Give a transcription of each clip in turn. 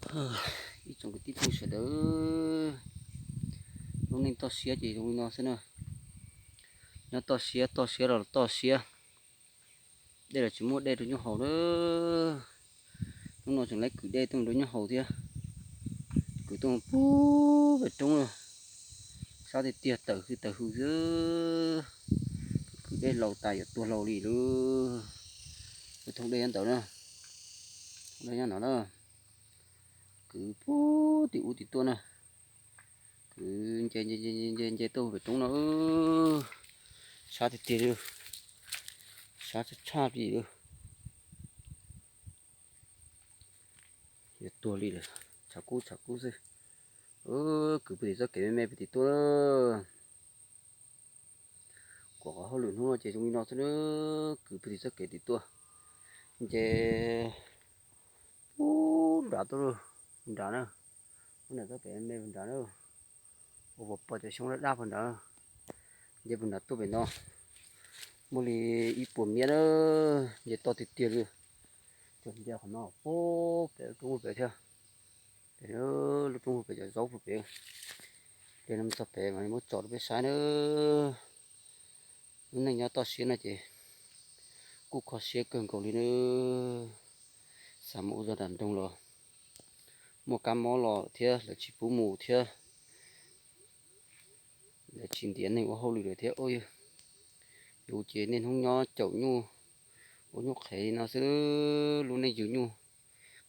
Ib tsoom kwv tij phooj ywg sawv daws, lub neej toj siab ces zoo li no xwb na. Nyob toj siab, toj siab los toj siab, dej los tsis muaj dej rau nyuj haus na. Hnub no tseem lawv kwv dej tuaj rau nyuj haus thiab. Kwv tuaj pub pem roob, sab tiag tiag, tawm hws tawm hws xwb. Kwv dej laus tas yuav tuag laus li lawm. Lub thooj dej nyob ntawd na, thooj dej nyob no na. Kwv pub tim ub tim tuaj na. Kwv nce nce nce nce tuaj pem roob no, sab tiag tiag li, sab tshaj tshaj li lawm. Yuav tuag li lawm, tshav kub tshav kub xwb. Kwv pw tim txoj kev me me pw tim tuaj. Kuv qhov hauj lwm hnub no ces zoo li no xwb na. Kwv pw tim txoj kev tim tuaj, nce pub nrad tuaj, nrad na, pub nrad txoj kev me me nrad na, ua puas pom cov xyoob daj daj puag nrad. Nce puag nrad tuaj pem no, muaj li ib puas miab na, nce toj tiag tiag li. Tsuas nce qhov no pub pem roob pem thiab, pem lub roob pem cov zaub pem. Ces no txog pem mas muab tso rau peb saib na. Lub neej nyob toj siab no ces kuj kho siab kawg nkaus li na. Xav mus ua zog nram nroog los muaj kab mob los thiab lawv tsis pub mus thiab, lawv tsis ntiav neeg ua hauj lwm lawm thiab. Yus ces niaj hnub nyob caum nyuj, ua nyuj qhev li no xwb. Lub neej yug nyuj,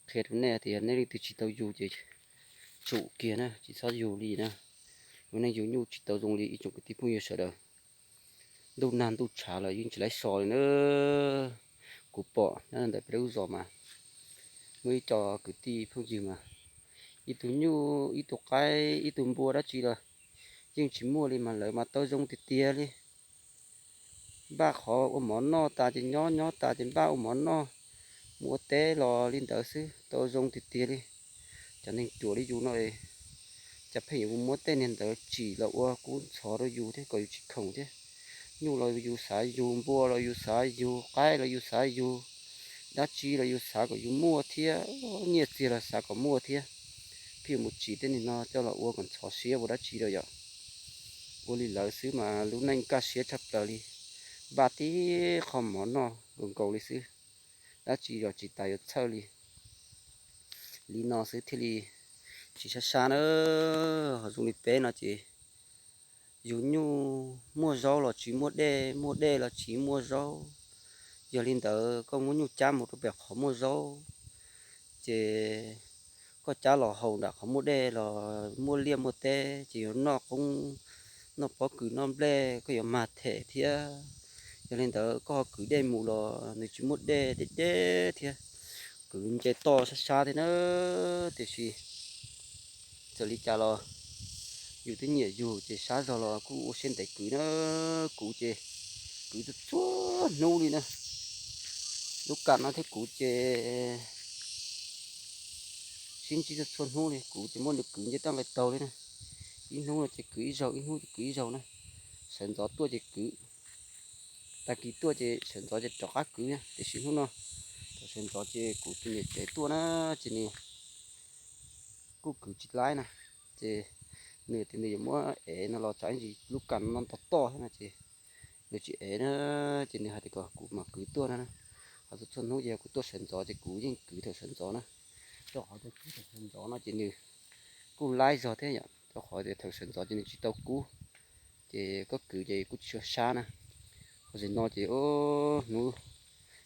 qhia rau nej tias nej leej twg tsis tau yug ces tsum kiag na, tsis txhob yug li na. Lub neej yug nyuj tsis tau zoo li ib tsoom kwv tij phooj ywg sawv daws. Ntuj nag ntuj tshav los yeej tsis laib so li na. Kuv pom nyob ntawm peb lub zos mas muaj ib co kwv tij phooj ywg mas ib tug nyuj, ib tug qaib, ib tug npua dab tsi los yeej tsis muaj li mas lawv mas tau zoo tiag tiag li. Npaj qhov ua mov noj tas ces nyob, nyob tas ces npaj ua mov noj, mus ua teb los li ntawd xwb, tau zoo tiag tiag li. Cov neeg ruam li yus no, cas pheej yuav mus muab tej niag ntawd tsim los ua kub ntxhov rau yus thiab kom yus tsis khoom thiab. Nyuj los yus xav yug, npua los yus xav yug, qaib los yus xav yug, dab tsi los yus xav kom yus muaj thiab, nyiaj txiag los xav kom muaj thiab. Pheej yuav mus tsim tej niag no coj los ua kom ntxhov siab ua dab tsi rau yom. Ua li lawv xwb mas lub neej kaj siab tshaj plaws li, npaj tib qho mov noj nkaus nkaus li xwb, dab tsi los tsis tas yuav txhawj li. Li no xwb thiaj li tsis sab sab na. Ho zoo li peb no ces yug nyuj muaj zaub los tsis muaj dej, muaj dej los tsis muaj zaub. Yog li ntawd koj muab nyuj cab mus rau pem qhov muaj zaub, ces koj cab los haus nram qhov muaj dej los muaj liaj muaj teb ces yuav noj qoob, noj pob kws noj nplej koj yuav mag them thiab. Yog li ntawd koj ho kwv dej mus los nws tsis muaj dej deb deb thiab, kwv nce toj sab sab thiab na. Tiam sis txawm li cas los yus twb nyiam yug ces sab zog los kuj ua siab ntev kwv na. Kuv ces kwv txhua txhua hnub li na. Lub kam no thiab kuv ces sib ntsib txhua txhua hnub li, kuv ces muab nws kwv nce toj nqes taug li na. Ib hnub no ces kwv ib zaug, ib hnub ces kwv ib zaug na. Sawv ntxov tuaj ces kwv, tag kis tuaj ces sawv ntxov ces rov qab kwv na. Tiam sis hnub no thaum sawv ntxov ces kuv tus niam tsev tuaj na, ces nws kuj kwv tsis laib na, ces nws tias nws yuav muab ev no los tsam ib ntsis lub kam no ntog toj thiab no ces nws tsis ev na, ces nws hais tias kom kuv mam kwv tuaj na. Ho txhua txhua hnub ces yog kuv tuaj sawv ntxov ces kuv yeej kwv thaum sawv ntxov na, rau qhov tias kwv thaum sawv ntxov no ces nws kuj laib zog thiab yom, rau qhov tias thaum sawv ntxov ces nws tsis tau kub, ces koj kwv ces kuj tsis tshua sab na. Ho zaum no ces hnub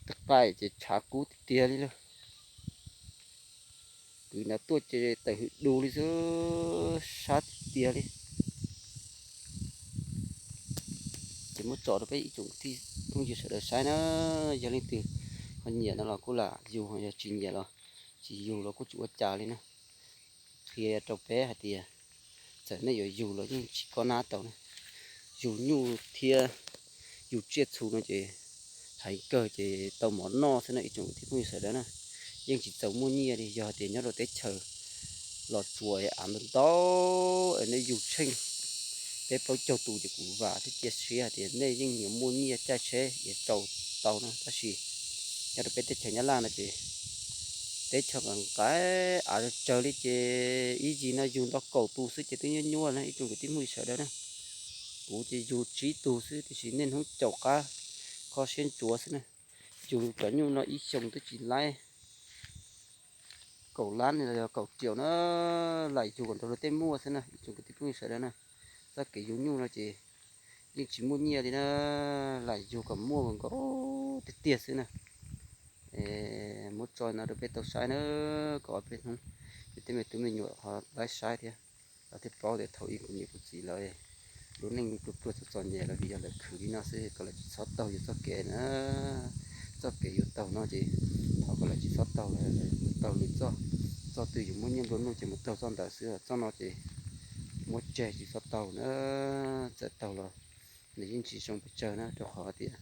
twb qaij ces tshav kub tiag tiag li lawm. Kwv nrad tuaj ces tawm hws du li xwb, sab tiag tiag li. Ces muab tso rau peb ib tsoom kwv tij phooj ywg sawv daws saib na. Yog leej twg ho nyiam no los kuj lam yug, yog tsis nyiam los tsis yug los kuj tsis ua cas li na. Qhia rau peb hais tias txawm nej yuav yug los yeej tsis kob nab tau na. Yug nyuj thiab yug tsiaj txhu no ces heev kawg ces tau mov noj xwb no ib tsoom kwv tij phooj ywg sawv daws na. Yeej tsis txaus muaj nyiaj li, yog hais tias nyob rau teb chaws Los Tsuas es av ntau ntau es nej yug tsheej peb plaub caug tus ces kuv vam thiab cia siab hais tias nej yeej yuav muaj nyiaj caij tsheb yuav tsaus tau na. Tab sis nyob rau peb teb chaws Nyab Laj no ces Teb chaws nqaim nqaim av tsawg li ces ib yig no yug nto kaum tus xwb ces twb nyuaj nyuaj na ib tsoom kwv tij phooj ywg sawv daws na. Kuv ces yug tsib tug xwb tiam sis niaj hnub caum qab kho siab ntsuav xwb na. Yug cov nyuj no ib xyoos twb tsis laib kaum lab los yog kaum riaum na, lam yug kom ntau luag tej muaj xwb na ib tsoom kwv tij phooj ywg sawv daws na. Txoj kev yug nyuj no ces yeej tsis muaj nyiaj li na, lam yug kom muaj nkaus tiag tiag xwb na. Muab tso no rau peb tau saib na, kom peb hnub peb tej me tub me nyuam ho laib saib thiab, lawv thiaj paub tias thaum ub kuv niam kuv txiv lawv lub neej pluag pluag txom txom nyem los vim yog lawv khwv li no xwb, kom lawv tsis txhob taug yus txoj kev na. Txoj kev yus taug no ces thov kom lawv tsis txhob taug, lawv mus taug lwm txoj, txoj twg yus muaj nyiaj nplua nuj ces mus taug txoj ntawd xwb, txoj no ces muab tseg tsis txhob taug na. Txawm taug los nws yeej tsis zoo pes tsawg na, rau qhov tias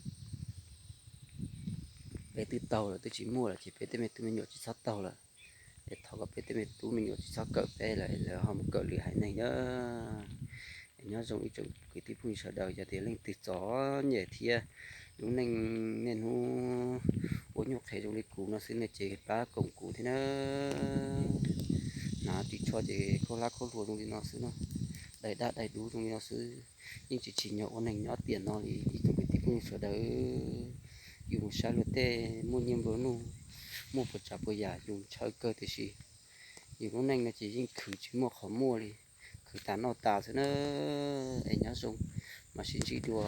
peb twb taug lawm twb tsis muaj lawm ces peb tej me tub me nyuam tsis txhob taug lawm. Es thov kom peb tej me tub me nyuam tsis txhob kawm peb lawm, lawv ho mus kawm lwm haiv neeg na. Es nyob zoo ib tsoom kwv tij phooj ywg sawv daws, yog tias leej twg txom nyem thiab lub neej niaj hnub ua nyuj qhev zoo li kuv no xwb ne ces pab koom kuv thiab na. Hnav ris tsho ces khaub hlab khaub hlua zoo li no xwb na, dai daj dai dub zoo li no xwb, yeej tsis tsim nyog ua neeg nyob tiam no li ib tsoom kwv tij phooj ywg sawv daws. Yus mus saib luag tej muaj nyiaj nplua nuj, muaj puas tsav puas yam yus ntshaw kawg tiam sis yus lub neej no ces yeej khwv tsis muaj qhov muaj li, khwv tas noj tas xwb na. Es nyob zoo, mam sib ntsib dua